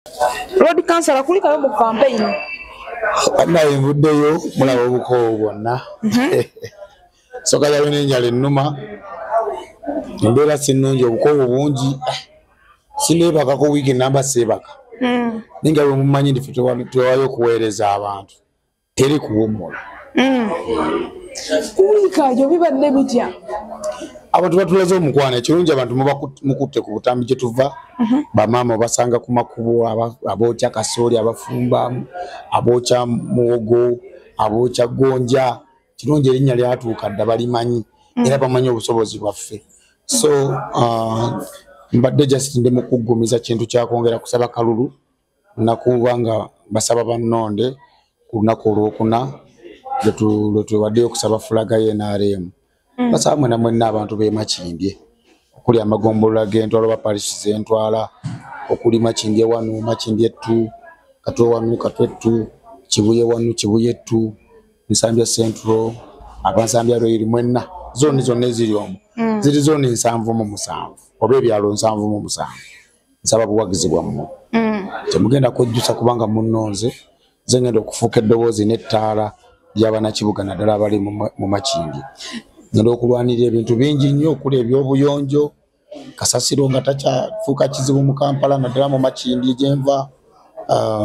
Lord Kansala kulikayo mu campaign. Naye nvuddeyo mulaba obukoowu bwonna. Soka yayo n'enjala ennuma. Embeera si nnungi, obukoowu bungi. Sineebakako wiiki namba seebaka. Naye nga bwe mumanyi nti ffe twewaayo okuweereza abantu. Teri kuwummula. Kulikayo bibadde bitya? Abantu batulaze omukwano, ekirungi abantu mukutte ku butambi gye tuva. Bamaama obasanga ku makubo, abookya kasooli, abafumba, abookya muwogo, abookya gonja. Kirungi erinnya lyatuuka dda balimanyi era bamanyi obusobozi bwaffe. So mbadde just ndi mu kuggumiza kintu kyakwongera kusaba kalulu nakuba nga basaba bannonde ku lunaku olwokuna lwe tuwaddeyo okusaba fulaga ye NRM. Basaba mwena mwenna abantu b'e Makindye okuli amagombolola g'entwala oba parish z'entwala okuli Makindye 1, Makindye 2, Katwe 1, Katwe 2, Kibuye 1, Kibuye 2, Nsambya Central, Abansambya Royal mwenna zooni zonna eziri omwo ziri zooni 77 oba ebyalo 77. Nsaba buwagizi bwammwe. Temugenda kwejjusa kubanga munnonze, nze ngenda okufuuka eddoboozi n'ettaala ly'abannakibuga naddala abali mu Makindye. Ngenda okulwanirira ebintu bingi nnyo okuli ebyobuyonjo, kasasiro nga takyafuuka kizibu mu Kampala naddala mu Makindye gye nva.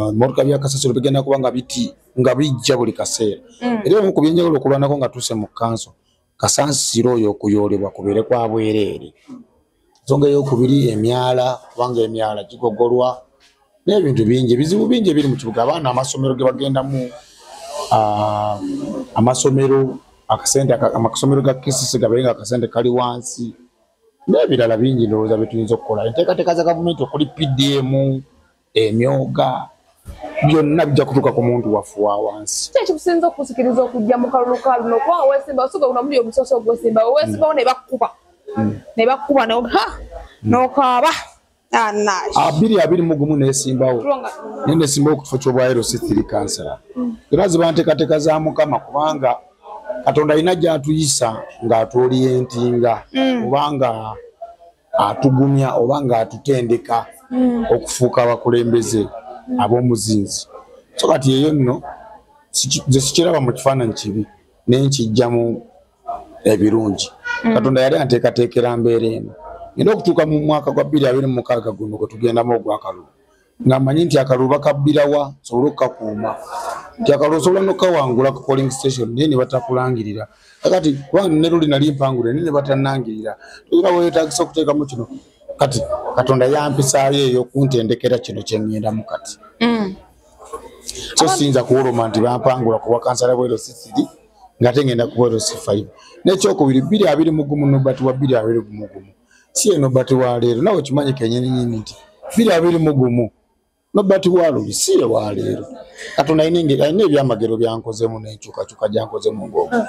Ebimotoka bya kasasiro bigenda kuba nga biti nga bijja buli kaseera. Era omu ku byenjawulo okulwanako nga tuuse mu kkanso, kasasiro oyo okuyoolebwa kubeere kwa bwereere. Ensonga ey'okubiri emyala, kubanga emyala gigogolwa n'ebintu bingi, ebizibu bingi ebiri mu kibuga. Abaana amasomero ge bagendamu, amasomero akasente amasomero ga KCC gabeere nga akasente kali wansi n'ebirala bingi ndowooza bye tuyinza okukola. Enteekateeka za gavumenti okuli PDM, emyoga, byonna bijja kutuuka ku muntu waffe wa wansi. Ki ekikusinza okusikiriza okujja mu kalulu ka luno? Kubanga weesimba, osuga guno omuli omusoose ogwesimba, weesimbawo ne bakkuba. Ne bakkuba n'okaaba. 2021 neesimbawo. Naye neesimbawo ku kifo ky'obwa LC3 kansala. Era ziba nteekateeka za Mukama kubanga Katonda alina gy'atuyisa ng'atwoliyentinga oba nga atugumya oba ng'atutendeka okufuuka abakulembeze ab'omuzinzi. So kati eyo nno nze sikiraba mu kifaananyi kibi naye nkijjamu ebirungi. Katonda yali anteekateekera mbeera eno. Ngenda okutuuka mu mwaka gwa 2026 guno gwe tugendamu ogw'akalulu nga mmanyi nti akalulu bakabbirawa nsobole okukakuuma. Nti akalulu osobola n'okukawangula ku polling station naye ne batakulangirira. Kakati kubanga ne luli nali mpangule naye ne batannangirira. Era weetaagisa okuteekamu kino. Kati Katonda yampisaayo eyo okuntendekera kino kye ŋŋendamu kati. So siyinza kuwoloma nti bampangula ku bwakansala bwa LC3 ng'ate ŋŋenda ku bwa LC5. N'ekyokubiri 2021 Nobert wa 2021. Si ye Nobert wa leero, nawe okimanyi kennyininyini nti 2021 Nobert wa luli si ye wa leero. Katonda alina ebyamagero byankozemu n'enkyukakyuka gyankozemu ng'omu.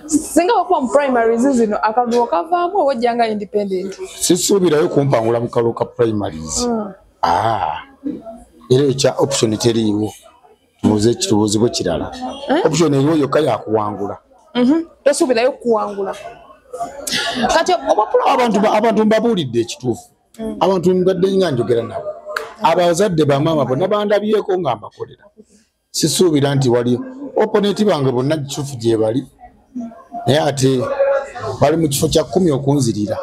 Singa bakuba mu primaries zino akalulu kavaamu oba ojjanga independent? Sisuubirayo kumpangula mu kalulu ka primaries. Era ekya option teriiwo. Tubuuzibwe kirala. Option eriwo yokka yakuwangula. Tosuubirayo kuwangula. Kati abantu mbabuulidde ekituufu. Abantu mbadde nga njogera nabo. Abazadde bamaama bonna bandabyeko nga mbakolera. Sisuubira nti wali opponent bange bonna kituufu gye bali. Naye ate bali mu kifo kya 10 okunzirira.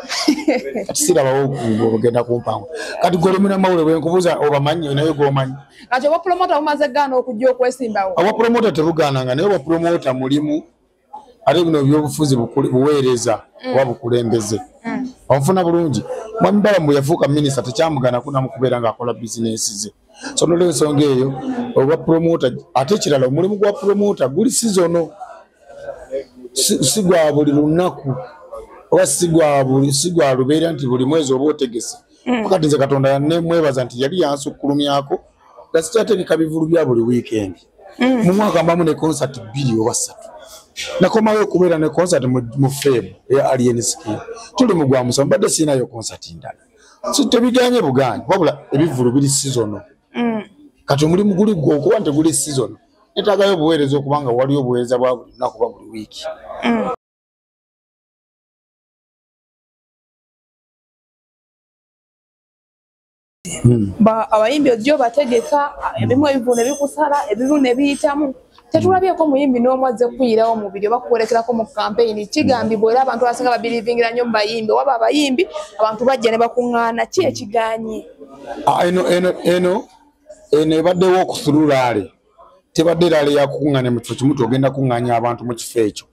Kati sirabawo ogenda kumpangula. Kati gwe oli munnamawulire bwe nkubuuza obamanyi naye gw'omanyi. Kati obwa promoter bumaze gaana okujja okwesimbawo? Obwa promoter tebugaananga naye obwa promoter mulimu ate bino ebyobufuzi buweereza oba bukulembeze. Onfuna bulungi. Mwami Balamu bwe yafuuka minisita tekyamugaana kunamu kubeera ng'akola bizinensi ze. So n'olwensonga eyo obwa promoter ate ekirala omulimu gwa promoter guli seasonal. Si gwa buli lunaku oba si gwa lubeera nti buli mwezi oba otegese. Kati nze Katonda nemwebaza nti yali yansukkulumyako nga sikyategeka bivulu bya buli weekend. Mu mwaka mbamu ne concert 2 oba 3. Nakomayo okubeera ne concert mu Feb eya Alien Skin. Tuli mu gwa musanvu mbadde sirinayo concert ndala. So tebiganye buganyi wabula ebivulu biri seasonal. Kati omulimu guli gwo okuba nti guli seasonal. Neetaagayo obuweereza okubanga waliyo obuweereza bwa buli lunaku oba buli wiiki. Abayimbi ojjo bategeka ebimu ebivu ne bikusala ebivu ne biyitamu. Tetulabyeko muyimbi n'omu azze kuyirawo mubiri oba kuwerekerako mu kampeyini. Kigambibwa era abantu abasinga babirivingira nnyo mu bayimbi. Waba abayimbi abantu bajja ne bakuŋŋaana. Ki ekigaanyi? Eno ebaddewo okusululaale. Tebadde rally ya kukuŋŋaanya mu kifo kimu togenda kuŋŋaanya abantu mu kifo ekyo.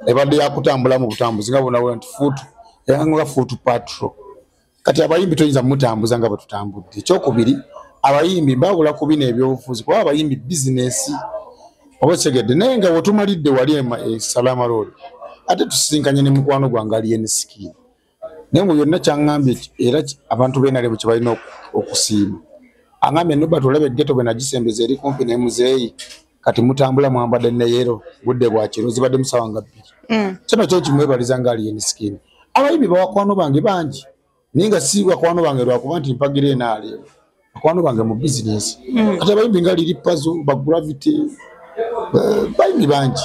Ebadde ya kutambula mu butambuzi nga bonna nti foot nga foot patrol. Kati abayimbi toyinza mutambuza nga bwe tutambudde. Ekyokubiri, abayimbi mbawula ku bino ebyobufuzi kuba abayimbi bizinesi oba okitegedde. Naye nga wetumalidde wali e Salama Road ate tusisinkanye ne mukwano gwange Alien Skin. Naye mu byonna kyaŋŋambye era abantu b'NRM kye balina okusiima. Angambye Nobert olaba eggeto bwe nagisembeza eri kumpi ne muzeeyi kati mutambula mwambadde ne yero budde bwa kiro zibadde musawa nga bbiri. Kino kyo kimwebaliza nga Alien Skin. Abayimbi bawakwano bange bangi naye nga si bakwano bange lwakuba nti mpagira NRM. Bakwano bange mu bizinesi. Kati abayimbi nga Lil Pazo, ba Gravity, bayimbi bangi.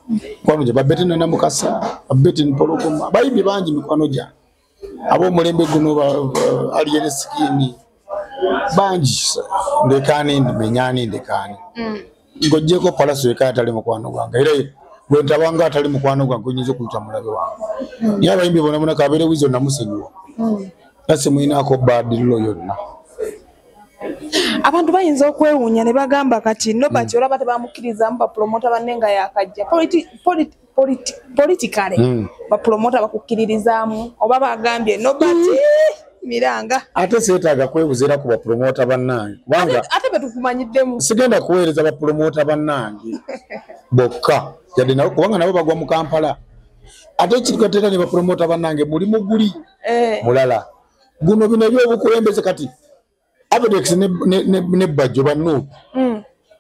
Mikwano gye Babete Nana Mukasa, Babete Mpologoma, bayimbi bangi mikwano gyange. Ab'omulembe guno Alien Skin bangi ndekaani ndimenyani ndekaani. Ng'oggyeko Palaso yekka atali mukwano gwange era bwe ntabanga atali mukwano gwange oyinza okuyita mulabe wange. Naye abayimbi bonna bonna kabeere Weasel namusonyiwa. Nase mulinaako bad law yonna. Abantu bayinza okwewuunya ne bagamba kati Nobert olaba tebamukkirizamu bapromota banne nga yakajja. Politically bapromota bakukkiririzaamu oba bagambye Nobert miranga. Ate seetaaga kwebuza era ku bapromota bannange kubanga ate be tukumanyiddemu. Sigenda kuweereza bapromota bannange bokka yadde nabo kubanga nabo bagwa mu Kampala. Ate ekirikatera ne bapromota bannange mulimu guli mulala. Guno bino ebyobukulembeze kati Abitex ne Bajjo ba NUP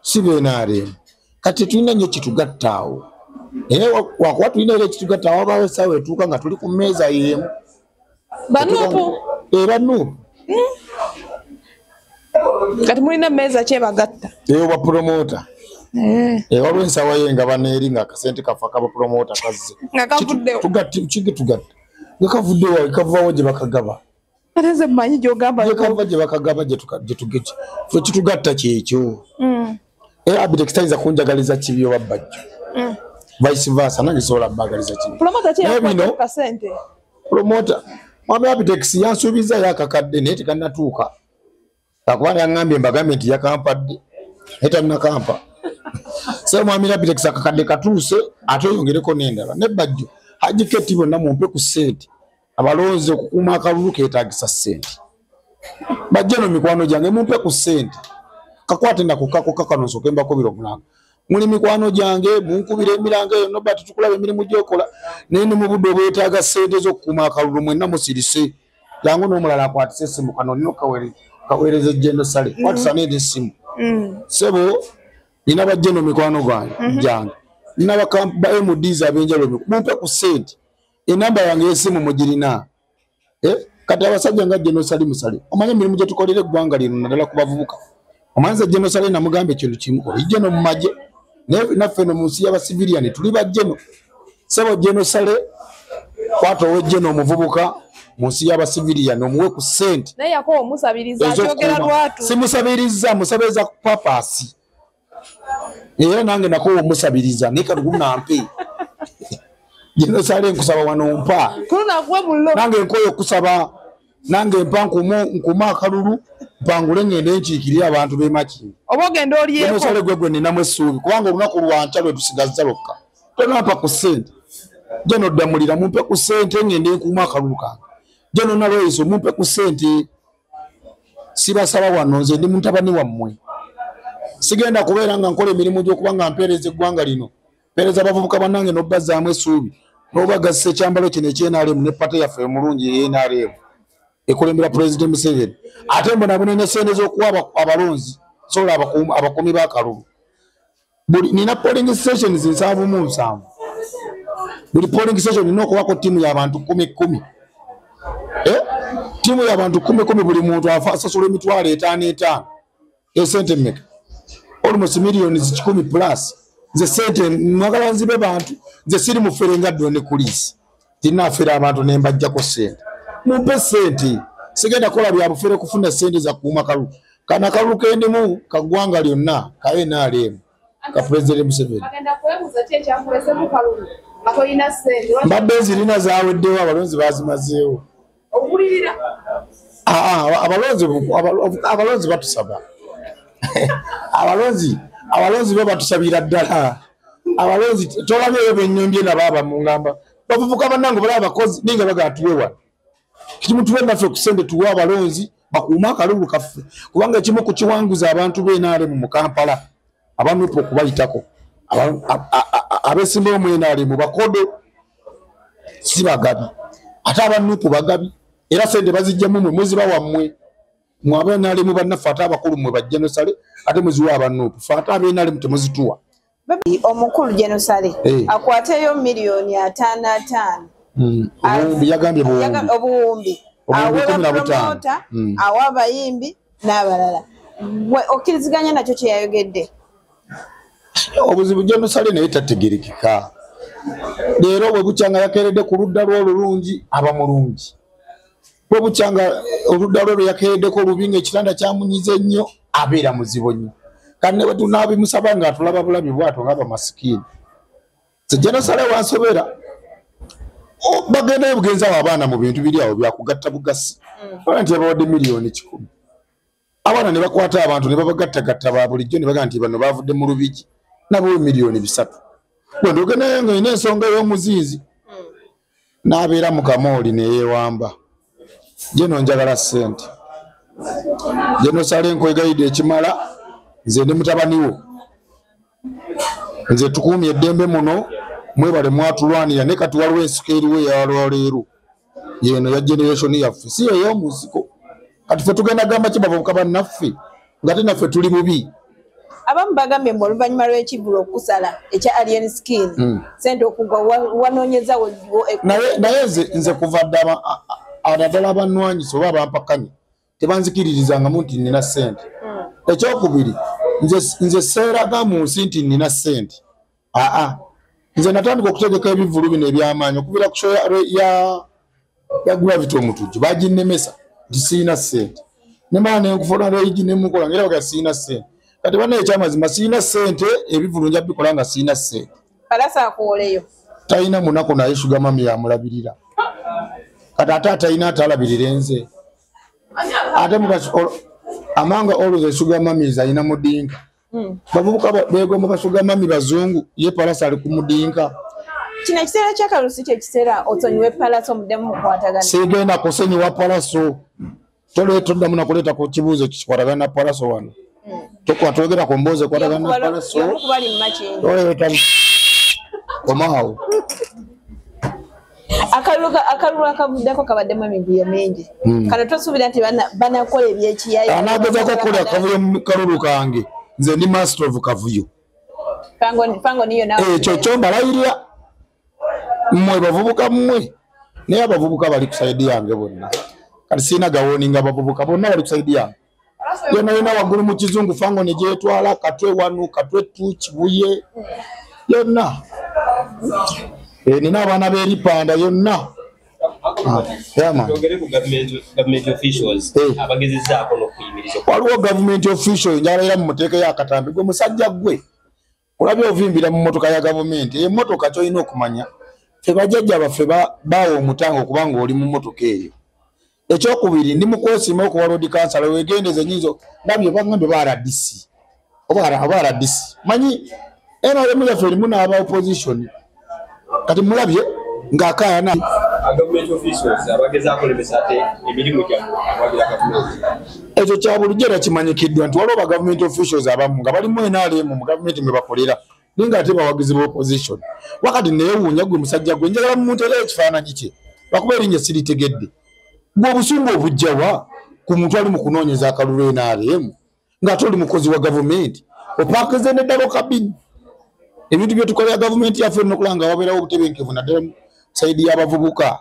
si b'NRM. Kati tulina nnyo kitugatta awo. Naye wakuba tulina era ekitugatta awo wabaawo essaawa etuuka nga tuli ku mmeeza y'emu. Ba NUP? Ba NUP. Kati mulina mmeeza ki ebagatta? Eyo bapromota. Waliwo ensawa ye nga baneeri nga akasente kafa kabapromota kazze. Nga kavuddewo. Tugatta. Nga kavuddewo kavaawo gye bakagaba. Ate nze mmanyi gy'ogamba. Kava gye bakagaba gye kitugatta kyekyo. Era Abitex tayinza kunjagaliza kibi oba Bajjo. Vice versa nange sobola baagaliza kibi. Promota ki yakuwa kasente? Promota mwami Abitex yansuubiza yakakadde naye tekannatuuka. Lwakuba yaŋŋambye mbagambye nti yakampadde naye tannakampa. So mwami Abitex akakadde katuuse ate oyongereko n'endala. Ne Bajjo Hajji Keti bonna mumpe ku ssente. Abalonzi okukuuma akalulu keetaagisa ssente. Bajjo no mikwano gyange mumpe ku ssente. Kakwate nako kako kano nsooke mbakubira omulanga. Muli mikwano gyange munkubira emiranga eyo Nobert tukulaba emirimu gy'okola naye ne mu budde obwetaaga ssente z'okukuuma akalulu mwenna musirise. Jangu n'omulala akwatise essimu kano nino kaweereza General Saleh. Kwatisa n'eri essimu. Ssebo nina bajjo no mikwano gyange. Nina ba MDs ab'enjawulo mumpe ku ssente. Enamba yange y'essimu mugirina. Kati abasajja nga General Saleh Musale omanyi emirimu gye tukolera eggwanga lino naddala ku bavubuka. Omanyi General Saleh namugamba ekintu kimu oli General mu magye naffe no mu nsi y'abasiviliani tuli ba General. Ssebo General Saleh kwata owe General omuvubuka mu nsi y'abasiviliani omuwe ku ssente. Naye yakowa omusabiriza akyogera lwatu. Simusabiriza, musabiriza ku papasi. Era nange nakowa omusabiriza naye kati gunampe. General Saleh nkusaba wano mpa. Nange nkoye okusaba nange mpa nkuma akalulu mpangule ngende nkiikirire abantu b'e Makindye. Oba ogenda olyeko. General Saleh gwe gwe nninamu essuubi kubanga olunaku lwankya lwe tusigazza lwokka. Tonampa ku ssente. General Ddamulira mumpe ku ssente ngende nkuuma akalulu kange. General Nalweyiso mumpe ku ssente. Sibasaba wano nze ndi mutabani wammwe. Sigenda kubeera nga nkola emirimu gy'okuba nga mpeereza eggwanga lino. Mpeereza abavubuka bannange n'obbazaamu essuubi. N'obagazisa ekyambalo kino eky'NRM ne pate yaffe omulungi ey'NRM ekulembera Pulezidenti Museveni. Ate mbonabona ne ssente z'okuwa abalonzi sobola abakuumi b'akalulu. Nina polling stations 77. Buli polling station nina okubaako ttiimu y'abantu 10-10. Ttiimu y'abantu 10-10 buli muntu asasula emitwalo 5-5. Esente mmeka? Almost millions 100 plus. Nze ssente mwagala nzibe bantu nze siri mufere nga Don Kuliisi. Tinnaafera abantu ne mbaggyako ssente. Mumpe ssente. Sigenda kukola bya bufere kufuna ssente za kuuma kalulu. Kana kalulu kendimu kaggwanga lyonna ka NRM ka President Museveni. Mbadde zirina zaweddewo, abalonzi bazimazeewo. Abalonzi batusaba. Abalonzi bo batusabira ddala. Abalonzi tolabyeyo bennyumbye nabo abamungamba bavubuka bannange bali abakozi ninga bagala tuwe wano. Kimu tuwe naffe ku ssente tuwe abalonzi bakuume akalulu kaffe, kubanga ekimu ku kiwanguza abantu b'NRM mu Kampala abanupu okubayitako abeesimbawo mu NRM bakodo si bagabi, ate abanupu bagabi era ssente bazijjamu mmwe muziba wammwe. Mwe ab'NRM bannaffe ate abakulu mmwe bajja nosale ate muziwa abanupu, ffe ate ab'NRM temuzituwa. Omukulu Genosale akwateyo 55,000,000. Obuwumbi yagambye obuwumbi awa promota awa abayimbi n'abalala. Okkiriziganya nakyo kye yayogedde? Obuzibu Genosale naye tategerekeka. Leero bwe bukyanga yakeeredde ku ludda lwe olulungi aba mulungi, bwe bukyanga oludda lwe lwe yakeereddeko olubi ng'ekitanda kyamunyize nnyo abeera muzibu nnyo. Kati ne bwe tunaabimusaba nga atulaba bulabi bw'atyo nga bamasikiini. Genosale wansobera bagendayo bugenzi awo abaana mu bintu biri awo byakugatta bugasi. Bala nti yabawadde 100,000,000. Abaana ne bakwata abantu ne babagattagatta ba bulijjo ne bagamba nti bano bavudde mu Lubigi nabo 3,000,000. Bwe ndogenayo ng'erina ensonga y'omuzinzi n'abeera mu kamooli ne yeewamba. Geno njagala ssente. Genosale nkwegayidde ekimala, nze ndi mutabani wo. Nze tukuumye eddembe muno, mwebale mwatulwanira ne kati waliwo ensiko eriwo eyalwaleero yeno ya generation yaffe si ey'omunsiko. Kati ffe tugenda gamba ki bavubuka bannaffe nga te naffe tuli bubi. Abamu bagambye mbu oluvannyuma lw'ekivvulu okusala ekya Alien Skin ssente okugwa wanoonyeza. Naye nze kuva dda naddala abannwanyisa oba abampakanya tebanzikiririzangamu nti nnina ssente. Ekyokubiri nze seeraga mu nsi nti nnina ssente. Aa, nze natandika okutegeka ebivvulu bino eby'amaanyi okuviira ku show ya Gravity Omutujju baginnemesa nti sirina ssente. Nemala nenkufuna lwegi nemukola ngera baga sirina ssente. Kati bannaye ekyamazima sirina ssente, ebivvulu nja bikola nga sirina ssente. Palasa akuwoleyo. Talina munaku naye Sugar Mummy yamulabirira. Kati ate atalina atalabirira nze. Ate amanga all the Sugar Mummies alina mudinka. Bavubuka beegomba ba Sugar Mummy bazungu, ye Palasa ali ku mudinka. Kino ekiseera ky'akalulu si kye kiseera osonyiwe Palaso muddemu mukwatagana. Sigenda kusonyiwa Palaso. Toleeta nakuleeta ku kibuuzo kikwatagana na Palaso wano. Twogera ku mboozi ekwatagana na Palaso. Toleeta komaawo. Akalulu akavuddeko kabaddemu emivuyo mingi. Kano tosuubira nti banakola ebyekiyayi. Anaagezaako okukola akavuyo mu kalulu kange. Nze ndi master of kavuyo. Ekyo kyo mbalayirira mmwe bavubuka mmwe, naye abavubuka bali ku sayidi yange bonna. Kati sirina gawooninga abavubuka bonna bali ku sayidi yange. Yonna yonna waggulu mu kizungu fango ne gyetwala Katwe wanu, Katwe tu, Kibuye yonna. Nina abaana b'eripanda yonna. Waliwo government official njagala era mumuteekeyo akatambi. Gwe musajja gwe olabye ovimbira mu mmotoka ya gavumenti. Emmotoka ky'olina okumanya ffe bajjajja baffe baawa omutango okubanga oli mu mmotoka eyo. Ekyokubiri ndi mu kwesiima okuwa road council weegendeze nnyinza ndabye bagambye ba RDC oba RDC manyi NRM yaffe erimu n'aba opposition. Kati mulabye ng'akaayana. Ekyo kya bulijjo era kimanyikiddwa nti waliwo ba government officials abamu nga balimu NRM mu gavumenti mwe bakolera naye ng'ate bawagizi ba opposition. Wakati neewuunya gwe musajja gwe njagala mumuteereyo ekifaananyi kye lwakuba erinnya siritegedde. Gwe obusungu obujja wa ku muntu ali mu kunoonyeza akalulu NRM ng'ate oli mukozi wa gavumenti opaakize ne ddalo kabini. Ebintu bye tukolera gavumenti yaffe n'okulaba nga wabeerawo obutebenkevu naddala mu sayidi y'abavubuka.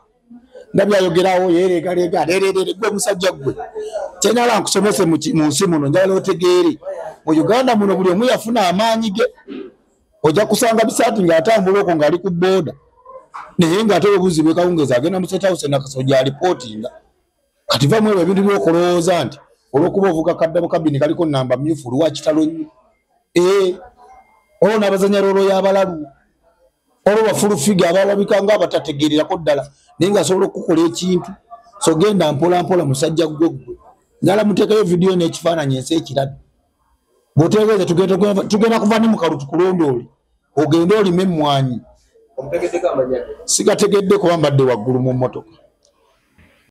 Ndabyayogerawo yeereegaleega leerere gwe musajja gwe. Kyenjagala nkusomese mu nsi muno njagala otegeere. Mu Uganda muno buli omu yafuna amaanyi ge. Ojja kusanga Bisaati ng'atambula okwo ng'ali ku booda naye ng'ate obuzibu bw'ekawungeezi agenda mu State House e Nakasojo alipootinga. Kati va mu ebyo ebintu by'okulowooza nti olw'okuba ovuga kaddabo kabini kaliko namba myufu oli wakitalo nnyo. Olwo n'abazanya rolo y'abalalu, olwo bafulufiga abalabika nga abatategeererako ddala, naye ng'asobola okukola ekintu. So genda mpola mpola musajja gwe gwe. Njala muteekayo vidiyo n'ekifaananyi ensi ekirabe. Bw'otegeeza tugenda kuva ne mu kalulu tukulondoole, ogende olime emmwanyi. Sigategedde kuba mbadde waggulu mu mmotoka.